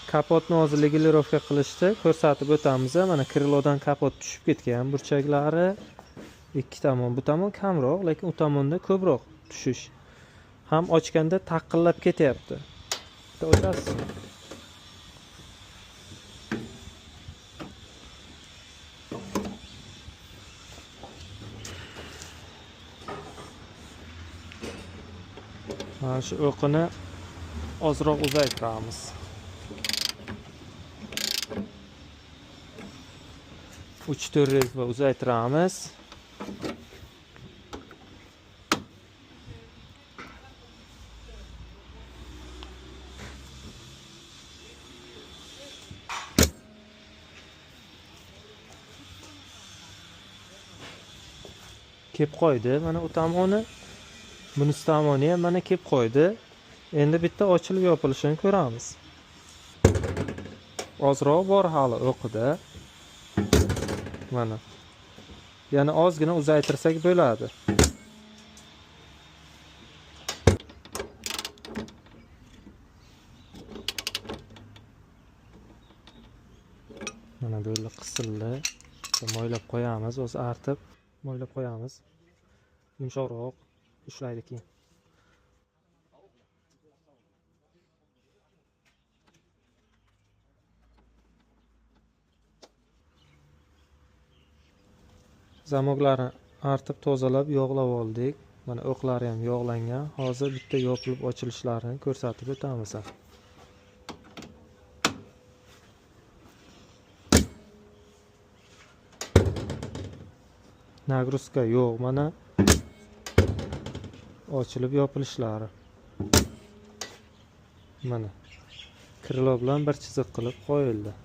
Kapotni hozir legalirovka qilishdi, ko'rsatib o'tamiz. Mana krilodan kapot tushib ketgan burchaklari. Ikki tomon, bu tomon kamroq, lekin u tomonda ko'proq tushish. Ham ochganda taqillab ketyapti. Bitta ochasizmi? Mana shu o'qini ozroq uzaytiramiz. 3-4 rezba uzaytiramiz. Kep qo'ydi mana u tomoni. Bunisi tomoni ham mana kep qo'ydi. Endi bitta ochilib yopilishini ko'ramiz. Ozroq bor hali o'qida. Mana. Yana ozgina uzaytirsak bo'ladi. Mana bu yerda qisildi. Moylab qo'yamiz, o'zi artib moylab qo'yamiz. Yumshoqroq ushlaydi keyin. Zamoklarni artib tozalab yog'lab oldik. Mana o'qlari ham yog'langan. Hozir bitta yopilib ochilishlarini ko'rsatib o'tamiz. Nagruzka yo'q, mana ochilib yopilishlari. Mana krilo bilan bir chiziq qilib qo'yildi.